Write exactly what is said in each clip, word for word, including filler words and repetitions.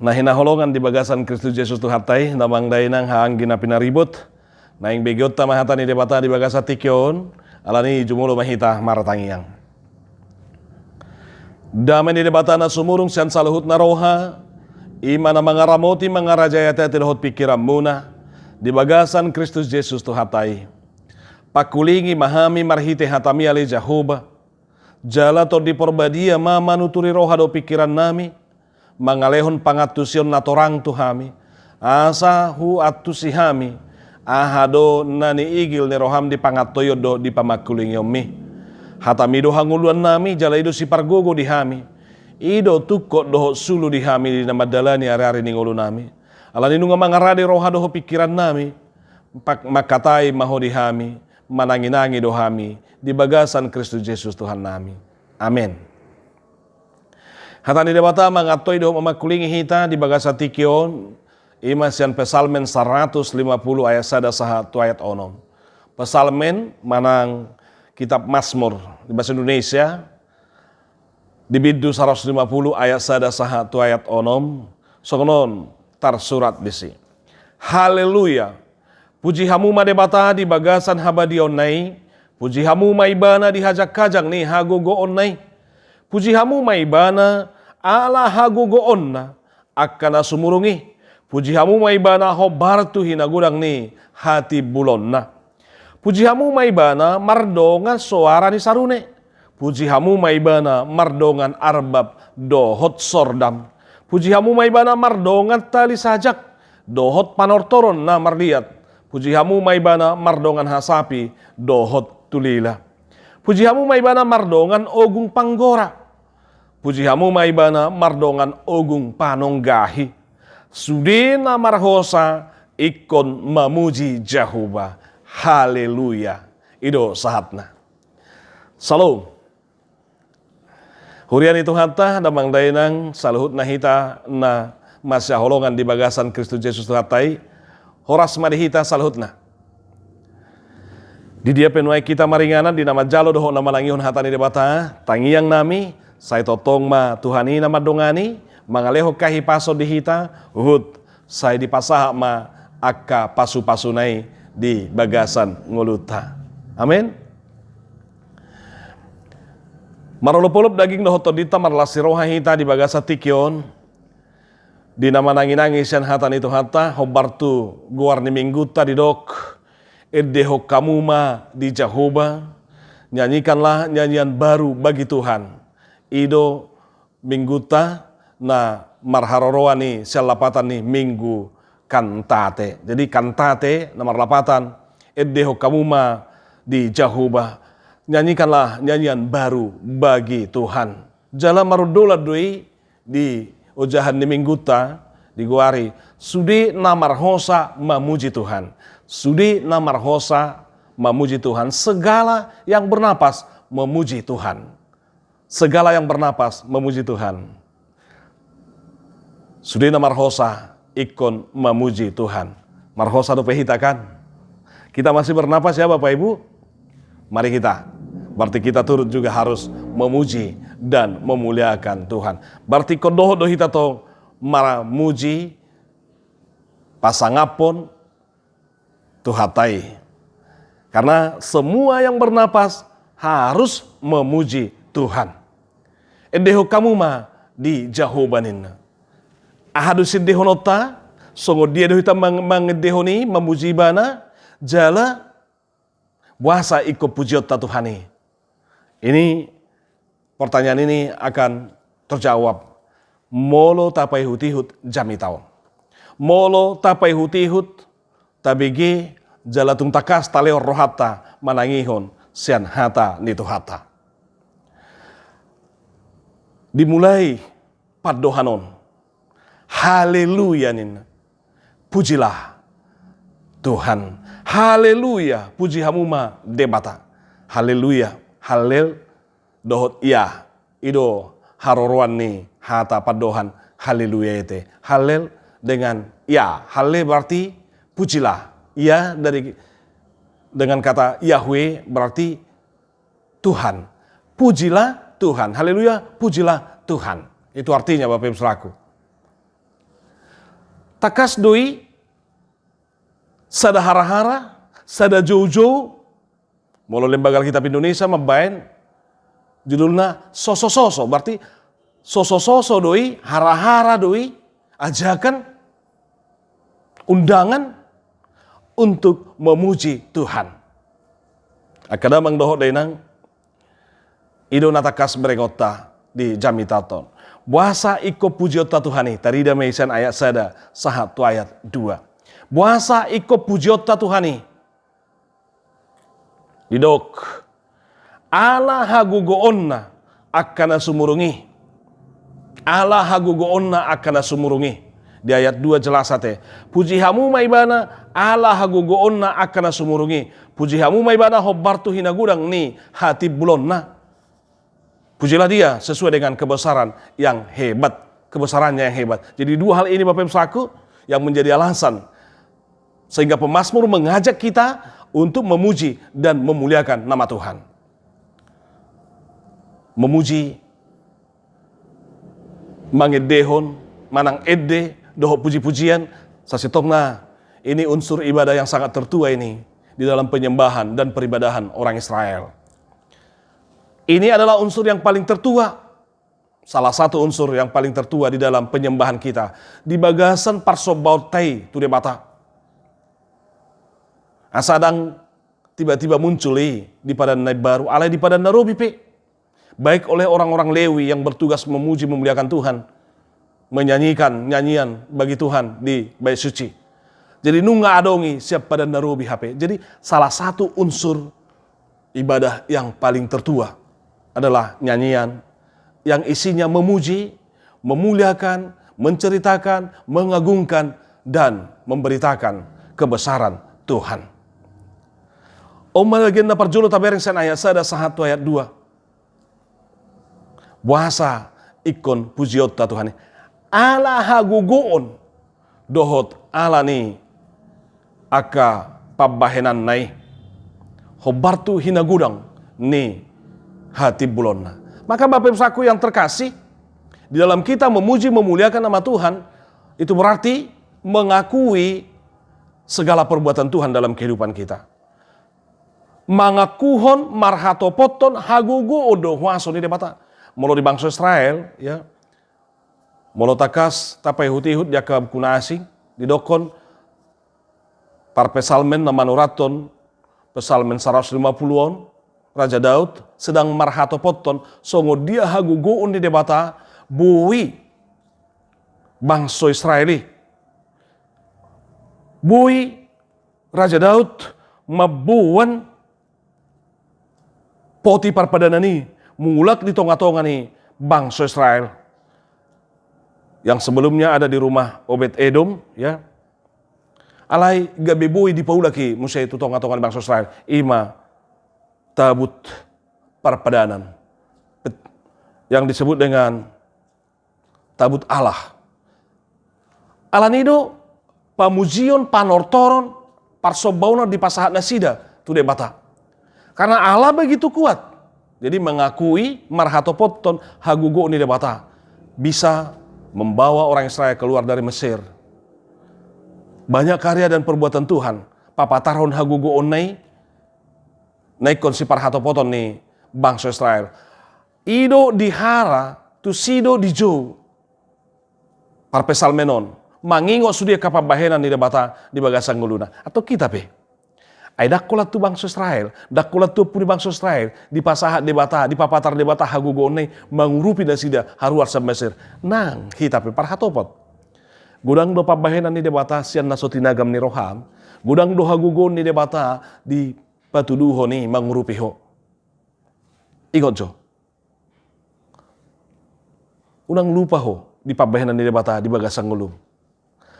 Na hinaholongan di bagasan Kristus Jesus Tuhanta i, damang dainang, haha anggi na pinaribot, naeng begeonta ma hata ni Debata di bagasan tingki on. Alani i jumolo ma hita martangiang. Dame ni Debata na sumurung sian saluhut na roha, i ma na mangaramoti, mangarajai ateate dohot pingkiranmuna di bagasan Kristus Jesus Tuhanta i. Pangkulingi ma hami marhite hatami ale Jahowa, jala Tondi Parbadia ma manuturi roha dohot pingkirannami, mangalehon pangantusion na torang tu hami, asa huantusi hami aha do na niigil ni roham di pangantoion dohot di pamangkulingionmi. Hatami do hangoluannami, jala i do sipargogo di hami, i do tungkot dohot sulu di hami di na mandalani ariari ni ngolunami. Alani nunga mangarade roha dohot pingkirannami, pak-, mangkatai ma Ho di hami, mananginangi do hami di bagasan Kristus Jesus Tuhannami. Amen. Hata ni Debata mangantoi dohot mamangkulingi hita di bagasan tingki on, i ma sian Psalmen saratus lima pulu ayat sada sahat tu ayat onom. Psalmen manang kitab Mazmur di bahasa Indonesia, di bindu saratus lima pulu ayat sada sahat tu ayat onom, songon on tarsurat disi. Haleluya! Puji hamu ma Debata di bagasan habadiaonna i, puji hamu ma Ibana di hajangkajang ni hagogoonna i. Puji hamu ma Ibana ala hagogoonna angka na sumurung i. Puji hamu ma Ibana hombar tu hinagodang ni hatimbulonna. Puji hamu ma Ibana mardongan soara ni sarune. Puji hamu ma Ibana mardongan arbab dohot sordam. Puji hamu ma Ibana mardongan tali sajak dohot panortoron na marliat. Puji hamu ma Ibana mardongan hasapi dohot tulila. Puji hamu ma Ibana mardongan ogung panggora. Puji hamu ma Ibana mardongan ogung panonggahi. Sude na marhosa ingkon mamuji Jahowa. Haleluya! I do sahatna. Salom. Huria ni Tuhanta, damang dainang, saluhutna hita na masihaholongan di bagasan Kristus Jesus Tuhanta i, horas ma di hita saluhutna. Di dia pe nuaeng hita maringanan di na manjalo dohot na manangihon hata ni Debata, tangiangnami, sai tongtong ma Tuhan i na mandongani, mangalehon hahipason di hita, huhut sai dipasahat ma angka pasupasuna i di bagasan ngolunta. Amen. Marolopolop daging dohot tondinta, marlas ni roha hita di bagasan tingki on, di na mananginangi sian hata ni Tuhanta, hombar tu goar ni minggunta didok, endehon hamu ma di Jahowa, nyanyikanlah nyanyian baru bagi Tuhan. I do minggunta na marharoroan i sian lapatan ni Minggu Kantate. Jadi Kantate na marlapatan, endehon hamu ma di Jahowa, nyanyikanlah nyanyian baru bagi Tuhan. Jala marundolan do i di ojahan ni minggunta, digoari sude na marhosa mamuji Tuhan. Sude na marhosa mamuji Tuhan. Segala yang bernapas memuji Tuhan. Segala yang bernapas memuji Tuhan. Sude na marhosa ingkon mamuji Tuhan. Marhosa dope hita, kan? Kita masih bernapas ya, Bapak Ibu? Mari kita. Berarti kita turut juga harus memuji dan memuliakan Tuhan. Berarti ingkon dohot do hita tong mamuji, pasangaphon Tuhanta i. Karena semua yang bernapas harus memuji Tuhan. Endehon hamu ma di Jahowa, ninna. Aha do siendehononta? Songon dia do hita mang-, mangendehon i, mamuji Ibana? Jala boasa ingkon pujionta Tuhan i? Ini pertanyaan ini akan terjawab molo tapaihutihut jamita on. Molo tapaihutihut, tabege jala tung tangkas talehon rohanta manangihon sian hata ni Tuhanta. Dimulai pandohan on. Haleluya, ninna. Pujilah Tuhan. Haleluya, puji hamu ma Debata. Haleluya. Hallel dohot ya, i do haroroan ni hata pandohan haleluya i te. Hallel dengan ya. Hallel berarti pujilah. Ya dari, dengan kata Yahweh berarti Tuhan. Pujilah Tuhan. Haleluya, pujilah Tuhan. Itu artinya, Bapak Ibu Saudaraku. Tangkas do i sada harahara, sada joujou. Molo Lembaga Alkitab Indonesia mambaen judulna sosososo, berarti sosososo do i, harahara do i, ajakan, undangan untuk memuji Tuhan. Angka damang dohot dainang, i do na tangkas berengonta di jamita on. Boasa ingkon pujionta Tuhan i, tarida ma i sian ayat sada sahat tu ayat dua. Boasa ingkon pujionta Tuhan i? Didok, ala hagogoonna angka na sumurung i. Ala hagogoonna angka na sumurung i. Di ayat dua jelas ate. Puji hamu ma Ibana, ala hagogoonna angka na sumurung i. Puji hamu ma Ibana hombar tu hinagodang ni hatimbulonna. Pujilah Dia sesuai dengan kebesaran yang hebat. Kebesarannya yang hebat. Jadi dua hal ini, Bapak Ibu Saudaraku, yang menjadi alasan sehingga pemazmur mengajak kita untuk memuji dan memuliakan nama Tuhan. Memuji, mangendehon, manang ende dohot puji-pujian, sasintongna ini unsur ibadah yang sangat tertua ini di dalam penyembahan dan peribadahan orang Israel. Ini adalah unsur yang paling tertua, salah satu unsur yang paling tertua di dalam penyembahan kita, di bagasan parsombaonta i tu Debata. Asa ndang tiba-tiba muncul i di Padan na Imbaru, alai di Padan na Robi pe. Baik oleh orang-orang Lewi yang bertugas memuji, memuliakan Tuhan, menyanyikan nyanyian bagi Tuhan di Bait Suci. Jadi nunga adong i sian Padan na Robi hape. Jadi salah satu unsur ibadah yang paling tertua adalah nyanyian yang isinya memuji, memuliakan, menceritakan, mengagungkan, dan memberitakan kebesaran Tuhan. On ma bagian na parjolo tabereng sian ayat sada sahat tu ayat dua. Boasa ingkon pujionta Tuhan i? Ala hagogoon dohot ala ni angka pambahenanna i hombar tu hinagodang ni hatimbulonna. Maka Bapak Ibu Saudaraku yang terkasih, di dalam kita memuji memuliakan nama Tuhan, itu berarti mengakui segala perbuatan Tuhan dalam kehidupan kita. Mangakuhon, marhatopothon hagogoon dohot huaso ni Debata. Molo di bangso Israel, ya, molo tangkas tapaihut-ihut di angka buku na asing, didokkon parpsalmen na manurathon, Psalmen saratus lima pulu on, Raja Daud sedang marhatopothon songon dia hagogoon ni Debata boi bangso Israel i. Boi Raja Daud mamboan poti parpadanan i mulak di tonga-tonga ni bangso Israel. Yang sebelumnya ada di rumah Obed Edom, ya. Alai gabe boi dipaulak i muse tu tonga-tonga ni bangso Israel. I ma tabut parpadanan. Yang disebut dengan tabut Allah. Alani i do pamujion, panortoron, parsombaonon dipasahat nasida tu Debata. Karena Allah begitu kuat. Jadi mengakui, marhatopothon hagogoon ni Debata bisa membawa orang Israel keluar dari Mesir. Banyak karya dan perbuatan Tuhan, papatarhon hagogoonna i, na ingkon siparhatopoton ni bangso Israel. I do dihara, tusi do dijou parpsalmen on, mangingot sude angka pambahenan ni Debata di bagasan ngoluna. Antong hita pe. Ai ndang holan tu bangso Israel, ndang holan tu ompu ni bangso Israel, dipasahat Debata, dipapatar Debata hagogoonna i mangurupi nasida haruar sian Mesir. Nang hita pe parhatopot. Godang do pambahenan ni Debata sian na so tinagam ni roham, godang do hagogoon ni Debata dipatuduhon i mangurupi ho. Ingot jo. Unang lupa ho di pambahenan ni Debata di bagasan ngolum.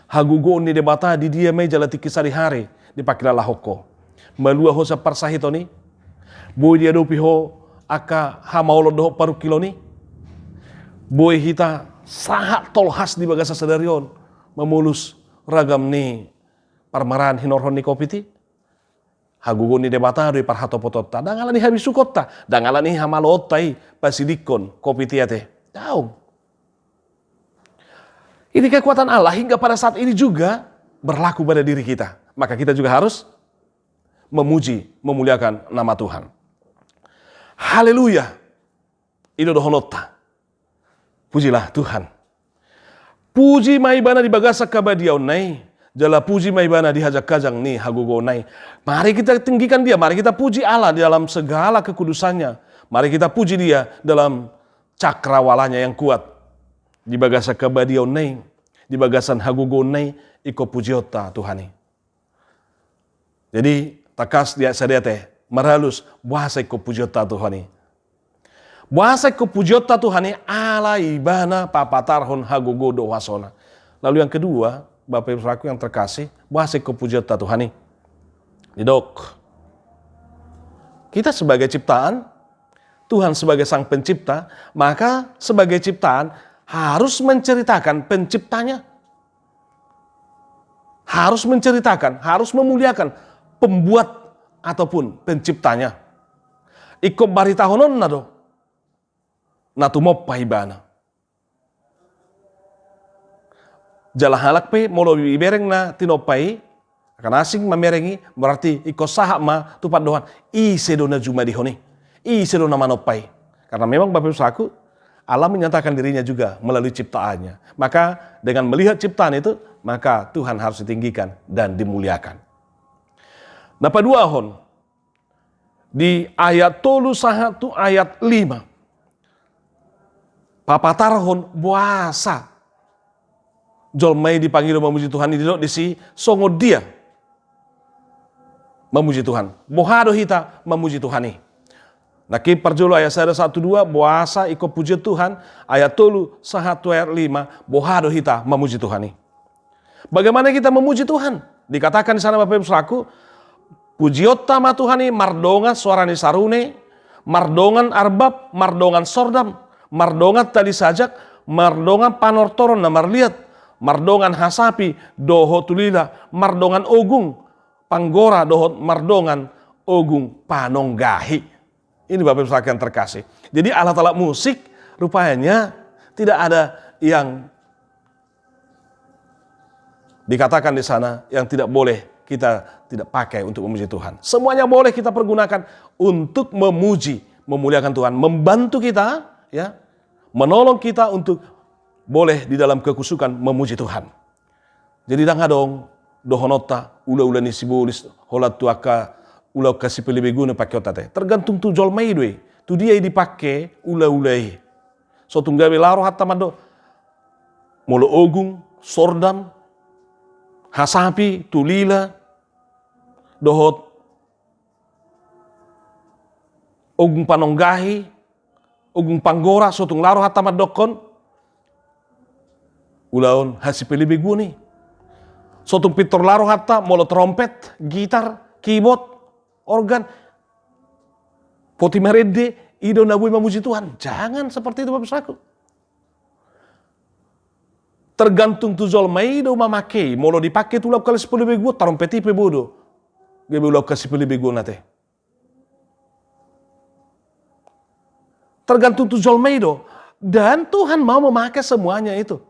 Hagogoon ni Debata di dia ma i jala tingki sadihari dipangkilalahon ho. Malua ho sian parsahiton i. Boi diadopi ho angka hamaolon dohot parungkilon i. Boi hita sahat tolhas di bagasan sadari on mamolus ragam ni parmaraan hinorhon ni covid i. Hagogoon ni Debata do i parhatopotonta. Ndang alani habisukonta, ndang alani hamaloonta i pasidingkon covid i ate. Daong. Ini kekuatan Allah hingga pada saat ini juga berlaku pada diri kita. Maka kita juga harus memuji, memuliakan nama Tuhan. Haleluya. I do dohononta. Pujilah Tuhan. Puji ma Ibana di bagasan habadiaonna i, jala puji ma Ibana di hajangkajang ni hagogoonna i. Mari kita tinggikan Dia, mari kita puji Allah di dalam segala kekudusan-Nya. Mari kita puji Dia dalam cakrawala-Nya yang kuat. Di bagasan habadiaonna i, di bagasan hagogoonna i, ingkon pujionta Tuhan i. Jadi, tangkas di ayat sada i, marhalus, boasa ingkon pujionta Tuhan i. Boasa ingkon pujionta Tuhan i, ala Ibana papatarhon hagogoon dohot huasona. Lalu yang kedua, Bapak Ibu Saudaraku yang terkasih, boasa ingkon pujionta Tuhan i. Didok. Kita sebagai ciptaan, Tuhan sebagai Sang Pencipta, maka sebagai ciptaan harus menceritakan penciptanya. Harus menceritakan, harus memuliakan pembuat ataupun penciptanya. Ingkon baritahononna do na tumompa Ibana. Jala halak pe molo ibereng na tinompa i, akan asing mamereng i, berarti ingkon sahat ma tu pandohan, ise do na jumadihon i, ise do na manompa i. Karena memang Bapak Ibu Saudaraku, Allah menyatakan diri-Nya juga melalui ciptaan-Nya. Maka dengan melihat ciptaan itu, maka Tuhan harus ditinggikan dan dimuliakan. Na paduahon, di ayat tolu sahat tu ayat lima. Papatarhon boasa jolma i dipangido mamuji Tuhan i, didok disi songon dia mamuji Tuhan. Boha do hita mamuji Tuhan i. Nangkin parjolo ayat sada sahat tu dua, boasa ingkon pujion Tuhan, ayat tolu sahat tu ayat lima, boha do hita mamuji Tuhan i. Bagaimana kita memuji Tuhan? Dikatakan di sana Bapak Ibu Saudaraku, pujionta ma Tuhan i mardongan soara ni sarune, mardongan arbab, mardongan sordam, mardongan tali sajak, mardongan panortoron na marliat, mardongan hasapi dohot tulila, mardongan ogung panggora dohot mardongan ogung panonggahi. Ini Bapak Ibu Saudara yang terkasih. Jadi alat-alat musik rupanya tidak ada yang dikatakan di sana yang tidak boleh kita tidak pakai untuk memuji Tuhan. Semuanya boleh kita pergunakan untuk memuji, memuliakan Tuhan, membantu kita, ya, menolong kita untuk boleh di dalam kekusukan memuji Tuhan. Jadi ndang adong dohononta ulaula ni sibolis holan tu angka ulaula sipelebeguon i pakeonta te. Tergantung tu jolma i do i, tu dia i dipake ulaula i. So tung gabe laho rohanta mandok molo ogung, sordam, hasapi, tulila, dohot ogung panonggahi, ogung panggora, so tung laho rohanta mandokkon ulaon hasipelebeguon i. So tung pintor laho rohanta molo trompet, gitar, keyboard, organ, poti marende, i do na boi mamuji Tuhan. Jangan seperti itu Bapak Ibu Saudaraku. Tergantung tu jolma i do mamake i. Molo dipake tu ulaon hasipelebeguon, tarompet i pe boi do gabe ulaon hasipelebeguon ate. Tergantung tu jolma i do. Dan Tuhan mau memakai semuanya itu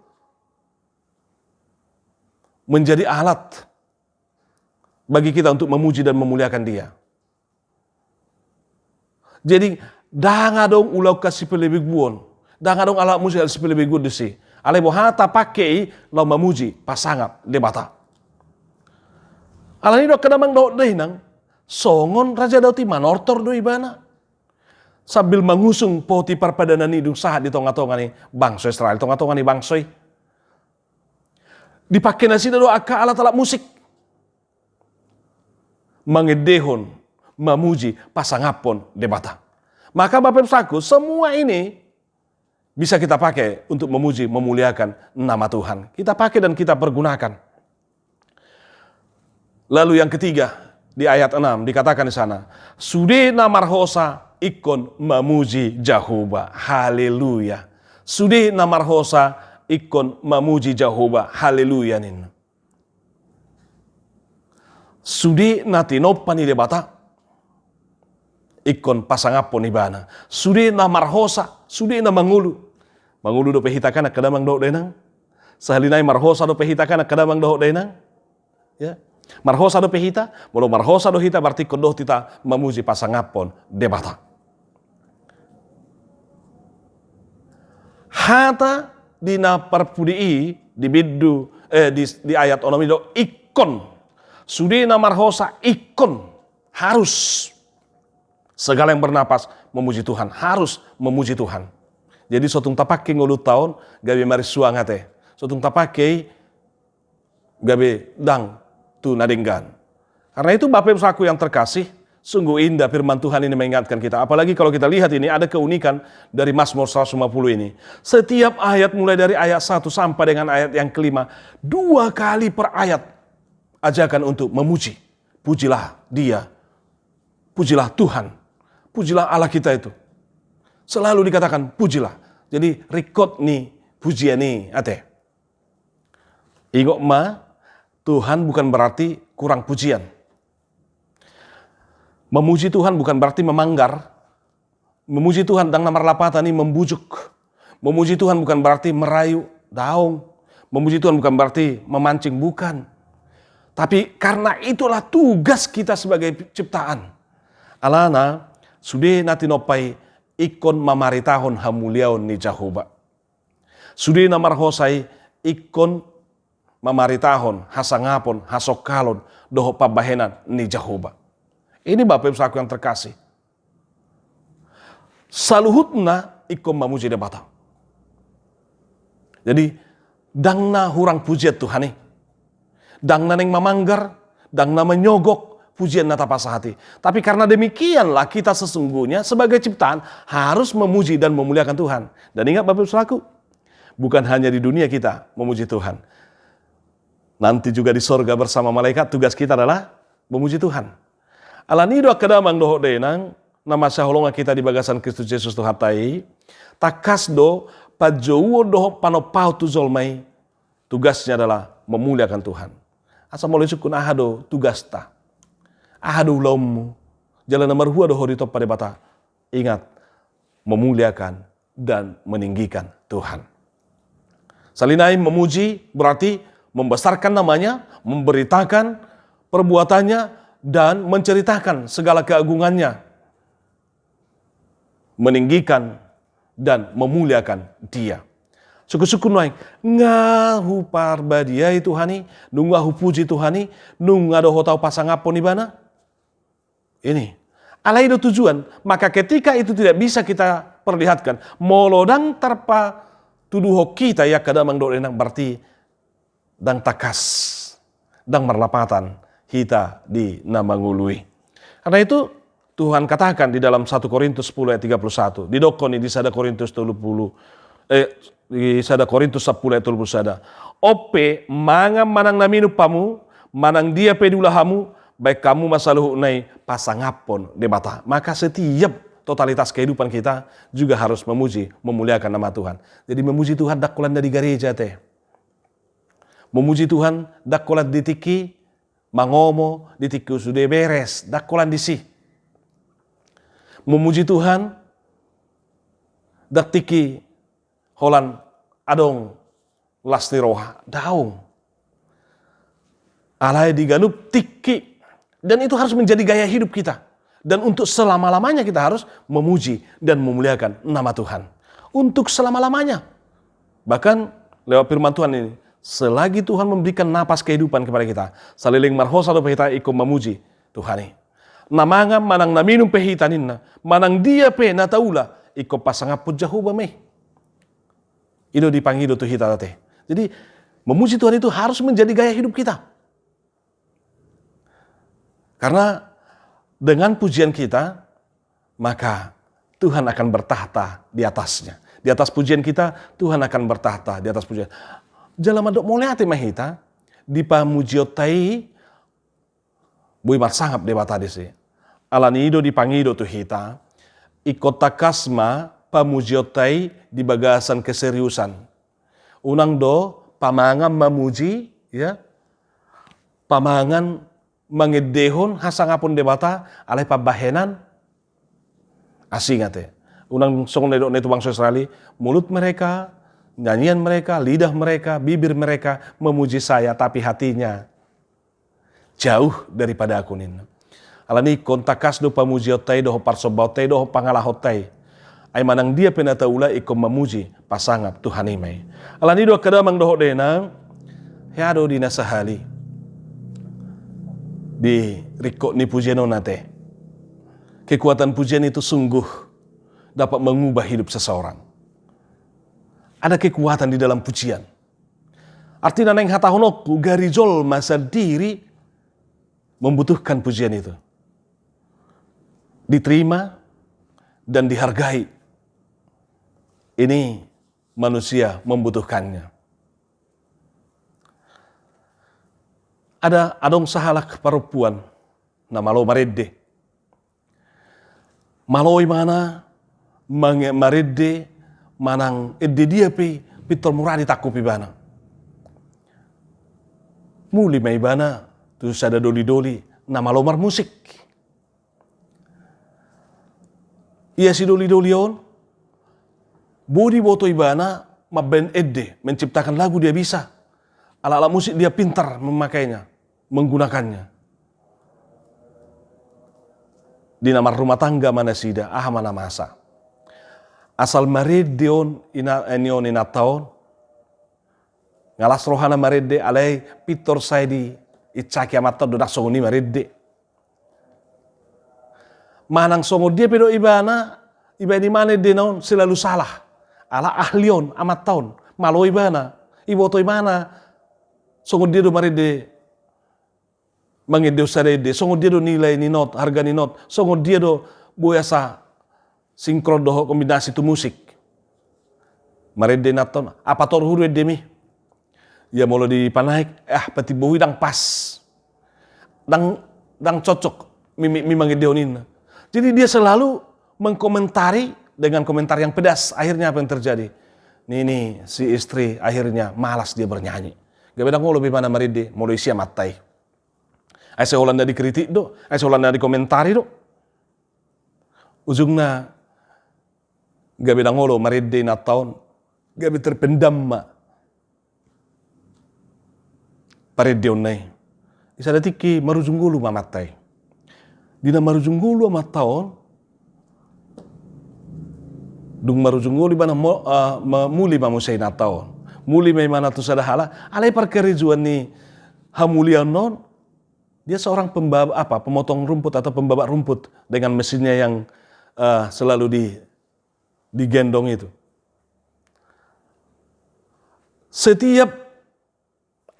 menjadi alat bagi kita untuk memuji dan memuliakan Dia. Jadi, ndang adong ulaon hasipelebeguon, ndang adong alat musik hasipelebeguon disi. Alai boha tapake i laho mamuji, pasangap Debata. Alani do angka damang dohot dainang, songon Raja Daud i manortor do ibana. Sambil mangusung poti parpadanan i dung sahat di tongatonga ni bangso Israel, tongatonga ni bangso i. Dipake nasida do angka alat-alat musik. Mangendehon, mamuji, pasangaphon Debata. Maka Bapak Ibu Saudaraku, semua ini bisa kita pakai untuk memuji, memuliakan nama Tuhan. Kita pakai dan kita pergunakan. Lalu yang ketiga, di ayat enam dikatakan di sana, sude na marhosa ingkon mamuji Jahowa. Haleluya. Sude na marhosa ingkon mamuji Jahowa. Haleluya ninna. Sude na tinompa ni Debata ingkon pasangaphon ibana. Sude na marhosa, sude na mangolu. Mangolu dope hita kan angka damang dohot dainang. Sahali nai marhosa dope hita kan angka damang dohot dainang? Ya. Marhosa dope hita, molo marhosa do hita berarti ingkon dohot hita mamuji pasangaphon Debata. Hata di na parpudi i di bindu, eh, di, di ayat onom i do ingkon. Sude na marhosa ingkon, harus. Segala yang bernapas memuji Tuhan, harus memuji Tuhan. Jadi so tung tapangke ngolunta on gabe marisuang ate. So tung tapangke i gabe ndang tu na denggan. Karena itu Bapak Ibu Saudaraku yang terkasih, sungguh indah firman Tuhan ini mengingatkan kita. Apalagi kalau kita lihat ini ada keunikan dari Mazmur seratus lima puluh ini. Setiap ayat mulai dari ayat satu sampai dengan ayat yang kelima, dua kali per ayat ajakan untuk memuji. Pujilah Dia. Pujilah Tuhan. Pujilah Allah kita itu. Selalu dikatakan pujilah. Jadi ringkot ni pujian i ate. Ingot ma, Tuhan bukan berarti kurang pujian. Memuji Tuhan bukan berarti memanggar. Memuji Tuhan ndang na marlapatan i membujuk. Memuji Tuhan bukan berarti merayu, daong. Memuji Tuhan bukan berarti memancing, bukan. Tapi karena itulah tugas kita sebagai ciptaan. Alana, sude na tinompa i ingkon mamaritahon hamuliaon ni Jahowa. Sude na marhosa i ingkon mamaritahon hasangapon, hasongkalon, dohot pambahenan ni Jahowa. Ini Bapak Ibu Saudaraku yang terkasih. Saluhutna ingkon mamuji Debata. Jadi, ndang na hurang pujian Tuhan i. Ndang na naeng mamanggar, ndang na manyogok pujian na tapasahat i. Tapi karena demikianlah kita sesungguhnya sebagai ciptaan harus memuji dan memuliakan Tuhan. Dan ingat Bapak Ibu Saudaraku, bukan hanya di dunia kita memuji Tuhan. Nanti juga di sorga bersama malaikat, tugas kita adalah memuji Tuhan. Alani i do angka damang dohot dainang, na masihaholongan hita di bagasan Kristus Jesus Tuhanta i, tangkas do panjouon dohot panompahon tu jolma i, tugasnya adalah memuliakan Tuhan. Asa molo isungkun aha do tugasta, aha do ulaonmu, jala na marhua do ho ditompa Debata, ingat, memuliakan dan meninggikan Tuhan. Sahali nai memuji berarti membesarkan namanya, memberitakan perbuatannya, dan menceritakan segala keagungannya. Meninggikan dan memuliakan Dia. Sungkun-sungkun nuaeng, nunga huparbadiai Tuhan i, nunga hupuji Tuhan i, nunga dohot ahu pasangaphon Ibana. Ini. Alai do tujuan, maka ketika itu tidak bisa kita perlihatkan, molo ndang tarpatuduhon hita i angka damang dohot dainang, berarti ndang tangkas, ndang marlapatan hita di na mangolu i. Karena itu Tuhan katakan di dalam satu Korintus sepuluh ayat tiga puluh satu, didokkon i di sada Korintus tolu puluh, eh, di sada Korintus sepuluh ayat tolu puluh sada. On pe mangan manang na minum hamu, manang dia pe diula hamu, baen hamu ma saluhutna i pasangaphon Debata. Maka setiap totalitas kehidupan kita juga harus memuji, memuliakan nama Tuhan. Jadi memuji Tuhan ndang holan na di gareja ate. Memuji Tuhan ndang holan di tingki mangomo, di tingki sude beres, ndang holan disi. Memuji Tuhan ndang tingki holan adong las ni roha, daong. Alai di ganup tingki. Dan itu harus menjadi gaya hidup kita. Dan untuk selama-lamanya kita harus memuji dan memuliakan nama Tuhan. Untuk selama-lamanya. Bahkan lewat firman Tuhan ini, selagi Tuhan memberikan napas kehidupan kepada kita, saleleng marhosa dope hita ingkon mamuji Tuhan i. Na mangan manang na minum pe hita ninna, manang dia pe na taula, ingkon pasangaphon Jahowa ma i. I do dipangido tu hita ate. Jadi, memuji Tuhan itu harus menjadi gaya hidup kita. Karena dengan pujian kita, maka Tuhan akan bertakhta di atasnya. Di atas pujian kita, Tuhan akan bertakhta di atas pujian. Jala mandok mauliate ma hita, di pamujionta i, boi marsangap Debata disi. Alani i do dipangido tu hita, ingkon tangkas ma pamujionta i di bagasan keseriusan. Unang do pamangan mamuji, ya, pamangan mangendehon hasangapon Debata, alai pambahenan asing ate. Unang songon na didok na i tu bangso Israel i, mulut mereka Nyanyian mereka, lidah mereka, bibir mereka memuji saya, tapi hatinya jauh daripada Aku, ninna. Alani i ingkon tangkas do pamujionta i dohot parsombaonta i dohot pangalahonta i. Ai manang dia pe na taula ingkon mamuji, pasangap Tuhan i ma i. Alani i do angka damang dohot dainang, hea do di na sahali di ringkot ni pujian on ate. Kekuatan pujian itu sungguh dapat mengubah hidup seseorang. Ada kekuatan di dalam pujian. Artina naeng hatahononku, gari jolma sandiri membutuhkan pujian itu. Diterima dan dihargai. Ini manusia membutuhkannya. Ada adong sahalak parompuan na malo marende. Malo ibana mange-, marende manang ende dia pe pintor mura ditangkup ibana. Muli ma ibana tu sada doli-doli na malo marmusik. Ia si doli-doli on, boi diboto ibana mambaen ende, menciptakan lagu dia bisa. Alat-alat musik dia pintar memakainya, menggunakannya. Di na marrumah tangga ma nasida, aha ma na masa. Asal marende on ina-, ni on inanta on, nga las rohana marende, alai pintor sai diinsaki amanta on do ndang songon i marende. Manang songon dia pe do ibana, ibaen ibana endena on selalu salah. Ala ahli on, amanta on, malo ibana, iboto ibana, songon dia do marende, mangendehon sada ende, songon dia do nilai ni not, harga ni not, songon dia do boi asa sinkron dohot kombinasi tu musik. Marende inanta on, apa torhu do endemi. Ia molo dipanaek, ah, patimbohi ndang pas. Ndang, ndang cocok mi, mi, mi mangendehon ninna. Jadi dia selalu mengkomentari dengan komentar yang pedas. Akhirnya apa yang terjadi? Nini si istri akhirnya malas dia bernyanyi. Gabe ndang olo be ibana marende molo isi amanta i. Ai sai holan na dikritik do, ai sai holan na dikomentari do. Ujungna gabe ndang olo marende inanta on, gabe terpendam ma parendeonna i. Di sada tingki marujung ngolu ma amanta i. Di na marujung ngolu amanta on, dung marujung ngolu ibana mo-, ah, ma-, muli ma muse inanta on. Muli ma ibana tu sada halak, alai parkarejoan ni hamuliaon on, dia seorang pemba-, apa, pemotong rumput atau pembabak rumput dengan mesinnya yang, eh, selalu di-, digendong itu. Setiap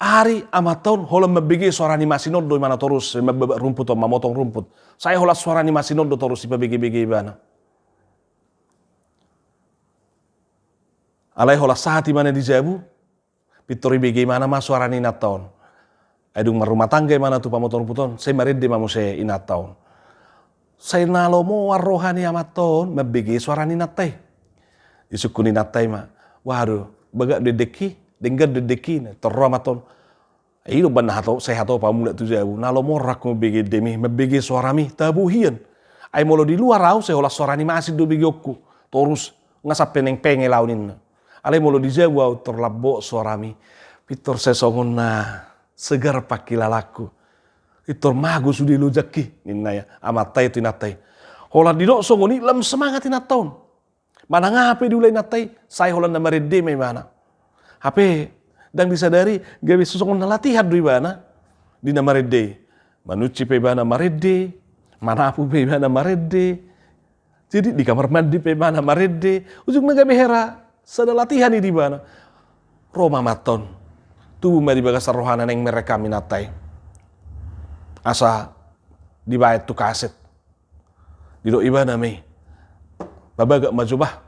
ari amanta on holan mambege suara ni masin on do ibana torus, mambabak rumput on, mamotong rumput. Sai holan suara ni masin on do torus dipabege-bege ibana. Alai holan sahat ibana di jabu, pintor ibege ibana ma suara ni inanta on. Ai dung marrumah tangga ibana tu pamotong rumput on, sai marende ma muse inanta on. Sai na lomoan roha ni amanta on mambege suara ni inanta i. Disungkun inanta i ma, "Waduh, bagak do endengki, denggan do endengki," ninna. Tor ro amanta on, "I do umbahen na hato-, sai hatop ahu mulak tu jabu, na lomoan rohangku mambege endemi, mambege suarami, tabo hian. Ai molo di luar ahu sai holan suara ni masin do begeonku, torus nga sampe naeng pengel ahu," ninna. "Alai molo di jabu ahu tor lambok suarami, pintor sai songon na segar pangkilalangku. Pintor mago sude lojangki," ninna ia amanta i tu inanta i. Holan didok songon i lam semangat inanta on. Manang aha pe diula inanta i, sai holan na marende ma ibana. Hape ndang disadari, gabe songon na latihan do ibana di na marende i. Manunci pe ibana marende, manapu pe ibana marende. Jadi di kamar mandi pe ibana marende, ujungna gabe hera sada latihan i di ibana. Ro ma amanta on, tubu ma di bagasan rohana naeng merekam inanta i. Asa dibaen tu kaset. Didok ibana ma i, "Pabagak ma jo bah,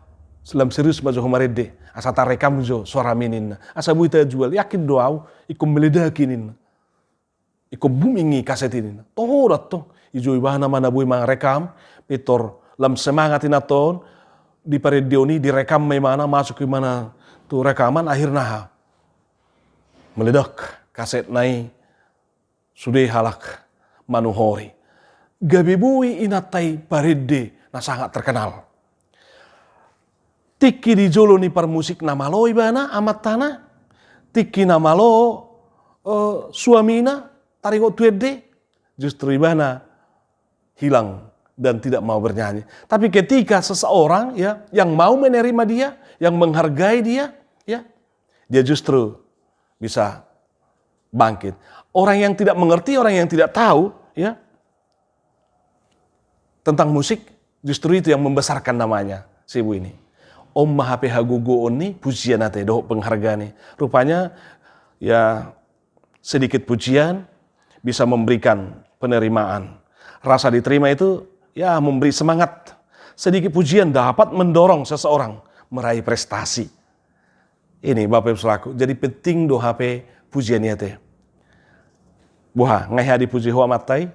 lam serius ma jo ho marende, asa tarekam jo suarami," ninna. "Asa boi tajual, yakin do ahu ingkon meledak i," ninna. "Ingkon booming i kaset i," ninna. Toho do antong. Dijou ibana ma na boi marekam, pintor lam semangat inanta on, di parendeon i direkam ma ibana, masuk ibana tu rekaman, akhirna aha? Meledak kasetna i, sude halak manuhori. Gabe boi inanta i parende na sangat terkenal. Tingki di jolo ni parmusik na malo ibana amantana, tingki na malo, eh, suamina taringot tu ende, justru ibana hilang dan tidak mau bernyanyi. Tapi ketika seseorang, ya, yang mau menerima dia, yang menghargai dia, ya, dia justru bisa bangkit. Orang yang tidak mengerti, orang yang tidak tahu, ya, tentang musik, justru itu yang membesarkan namanya, si ibu ini. On ma hape hagogoon ni pujian ate dohot penghargaan i. Rupanya, ya, sedikit pujian bisa memberikan penerimaan. Rasa diterima itu, ya, memberi semangat. Sedikit pujian dapat mendorong seseorang meraih prestasi. Ini, Bapak Ibu Saudaraku, jadi penting do hape pujian i ate. Boha, nunga hea dipuji ho amanta i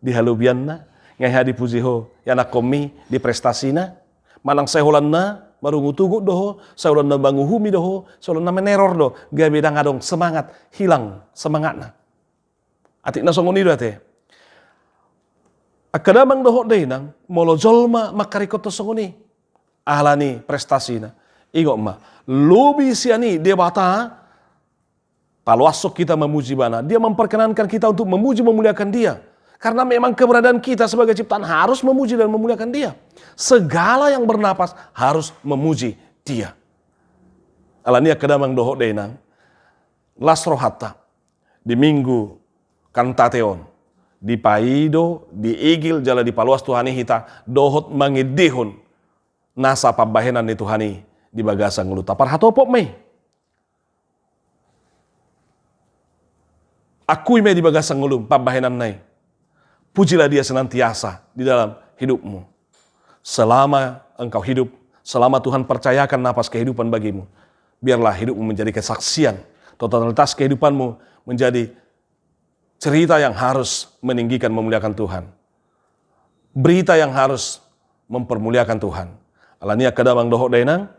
di halobianna, nunga hea dipuji ho ianakkonmi di prestasina, manang sai holan na marungutungut do ho, sai holan na manguhumi do ho, sai holan na meneror do, gabe ndang adong semangat, hilang semangatna. Atik na songon i do ate. Angka damang dohot dainang, molo jolma mangkaringkothon songon i, alani prestasina. Ingot ma, lobi sian i Debata paloashon hita mamuji Ibana. Dia memperkenankan kita untuk memuji, memuliakan Dia. Karena memang keberadaan kita sebagai ciptaan harus memuji dan memuliakan Dia. Segala yang bernapas harus memuji Dia. Alani i angka damang dohot dainang, las rohanta di Minggu Kantate on dipaido, diigil jala dipaloas Tuhan i hita dohot mangendehon nasa pambahenan ni Tuhan i di bagasan ngolunta. Parhatopot ma i. Akui ma i di bagasan ngolum pambahenanna i. Pujilah Dia senantiasa di dalam hidupmu. Selama engkau hidup, selama Tuhan percayakan napas kehidupan bagimu, biarlah hidupmu menjadi kesaksian. Totalitas kehidupanmu menjadi cerita yang harus meninggikan, memuliakan Tuhan. Berita yang harus mempermuliakan Tuhan. Alani i angka damang dohot dainang,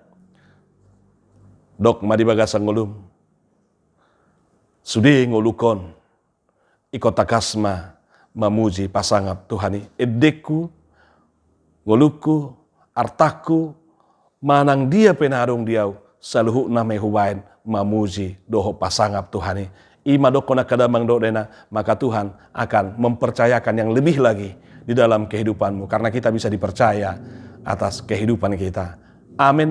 dok ma di bagasan ngolum, sude ngolungkon, ingkon tangkas ma mamuji pasangap Tuhan i. Endengku, ngolungku, artangku, manang dia pe na adong di ahu, saluhutna ma i hubahen mamuji dohot pasangap Tuhan i. I ma dokkon angka damang dohot dainang, maka Tuhan akan mempercayakan yang lebih lagi di dalam kehidupanmu, karena kita bisa dipercaya atas kehidupan kita. Amin.